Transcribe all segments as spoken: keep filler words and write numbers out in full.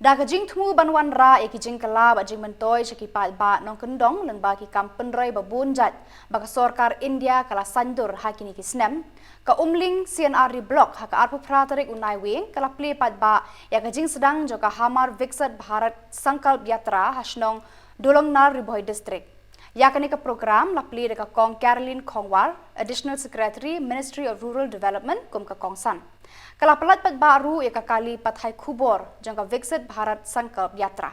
Da ka jingthmu ban wanrah ïa ki jingkylla bad jingmyntoi sha ki paidbah nongkyndong lyngba ki kam pynroi ba bun jait ba ka sorkar India ka la saiñdur ha kine ki snem, ka Umling C&RD Block ha ka arphew phra tarik u Naiwieng ka la plie paidbah ïa ka jingsdang jong ka Hamar Viksit Bharat Sankalp Yatra ha shnong Dolongnar, Ri Bhoi District. Ïa kane ka program la plie da ka Kong Caroline Khongwar, Additional Secretary, Ministry of Rural Development, kum ka kongsan. Ka la pyllait paidbah ruh ïa ka kali pathai khubor jong ka Viksit Bharat Sankalp Yatra.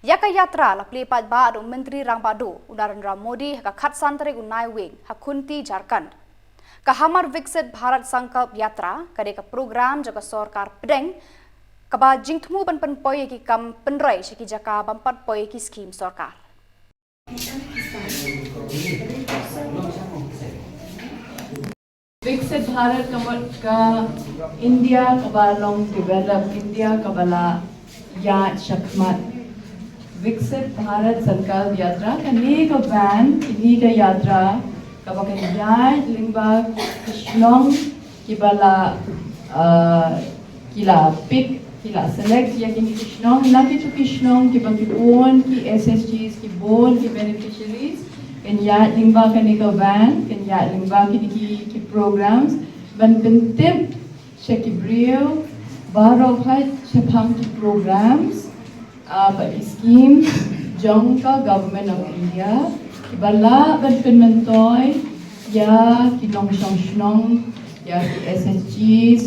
Ïa ka yatra la plie paidbah da u Myntri Rangbah Duh u Narendra Modi ha ka khatsan tarik u Naiwieng ha Khunti, Jharkhand. Ka Hamar Viksit Bharat Sankalp Yatra ka dei ka program jong ka sorkar pdeng kaba jingthmu ban pynpoi ïa ki kam pynroi sha ki jaka bym pat poi ïa ki skim sorkar. Viksit Bharat ka mut ka India kaba long developed, India kaba la ïaid shakhmat. Viksit Bharat Sankalp Yatra, kane ka van, kane ka yatra kaba kan ïaid lyngba ki shnong kiba la, uh, ki la pick, ki la select ïa kine ki shnong, na kito ki shnong kiba ki bun ki S H Gs, ki bun ki beneficiaries, kan ïaid lyngba kane ka van, kan ïaid lyngba kine ki, ki programs ban pyntip sha ki briew baroh khoit shaphang ki programs, ah, bad ki skim jong ka Government of India kiba lah ban pynmyntoi ïa ki nongshong shnong, ïa ki S H Gs,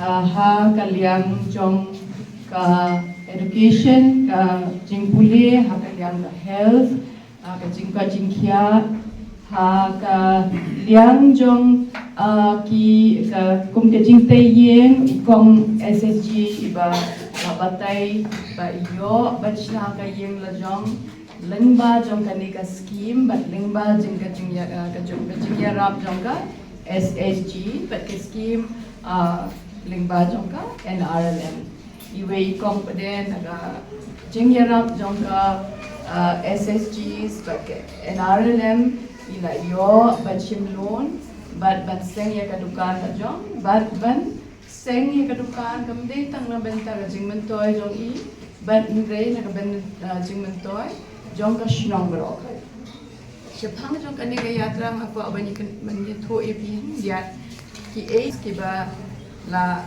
ah, ha ka liang jong ka education, ka jingpule, ha ka liang ka health, ah, ka jingkoit jingkhiah, ha ka liang jong, ah, ki, ka, kum ka jingtei ïing, i kong S H G iba la batai ba ïoh ban shna ka ïing la jong lyngba jong kane ka skim bad lyngba jong ka jingïa-, ah, ka jong ka jingïarap jong ka S H G bad ka skim, ah, lyngba jong ka N R L M. Iwei i kong pat de na ka jingïarap jong ka, ah, S H Gs bad ka N R L M, i la ïoh ban shim loan bad ban seng ïa ka dukan la jong bad ban seng ïa ka dukan kam dei tang na bynta ka jingmyntoi jong i bad hynrei na ka byn, ah, jingmyntoi jong ka shnong baroh. Shaphang jong kane ka yatra nga kwah ban ïa kyn-, ban ïathuh ïa phi ïa ki aids kiba la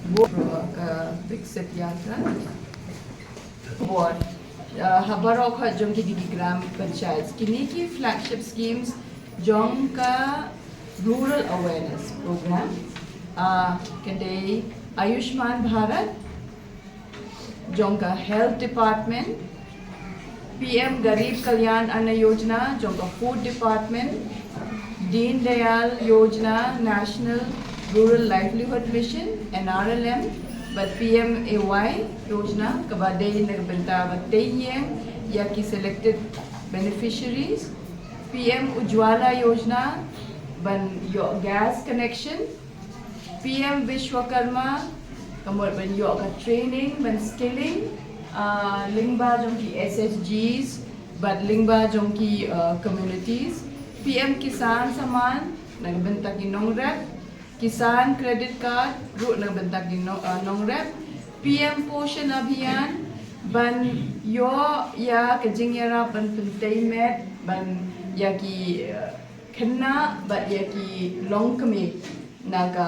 buh ka Viksit Yatra. Buh, uh, ha baroh khoit jong ki digi gram panchayat. Kine ki flagship schemes jong ka Rural Awareness Program, uh, ka dei Ayushman Bharat, jong ka Health Department, P M Garib Kalyan Anna Yojana, jong ka Food Department, Deen Dayal Yojana, National Rural Livelihood Mission, N R L M, bad P M A Y Yojana, kaba dei na ka bynta ba tei ïing ïa ki selected beneficiaries, P M Ujjwala Yojana, ban ïoh gas connection, P M Vishwakarma, ka mut ban ïoh ka training, ban skilling, ah, lyngba jong ki S H Gs, bad lyngba jong ki, ah, communities. P M Kisan Samman, na ka bynta ki nongrep, Kisan Credit Card, ruh na ka bynta ki no-, ah, nongrep. P M Poshan Abhiyan, ban ïoh ïa ka jingïarap ban pyntei met, ban ïa ki, ah, khynnah bad ïa ki longkmie na ka,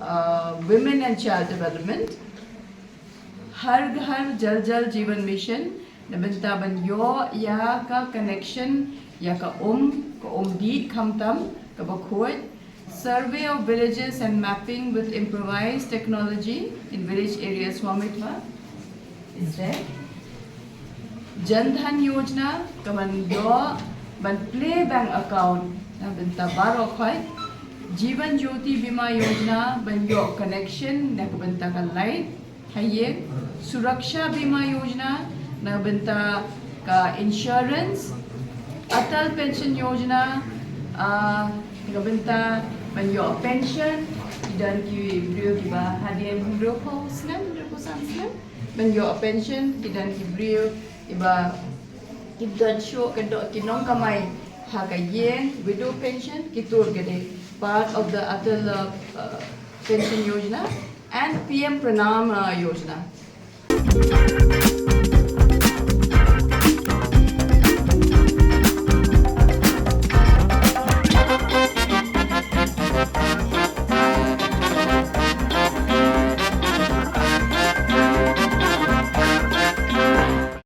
uh, Women and Child Development. Har Ghar Jal Jal Jeevan Mission, na bynta ban ïoh ïa ka connection ïa ka um, ka um dih khamtam kaba khuid. Survey of villages and mapping with improvised technology in village area swamitva is there. Jan Dhan Yojana, ka ban ïoh ban plie bank account na bynta baroh khoit. Jeevan Jyoti Bima Yojana, ban ïoh connection na ka bynta ka light ha ïing. Suraksha Bima Yojana, na ka bynta ka insurance. Atal Pension Yojana, ah, na ka bynta ban ïoh pension, ki don ki briew kiba hadien hynriewphew snem, hynriewphew san snem. Ban ïoh pension, ki don ki briew kiba ki don shuh, ki don ki nongkamai ha ka ïing, widow pension, ki tur ka dei part of the Atal, uh, Pension Yojana and P M Pranam, uh, Yojana.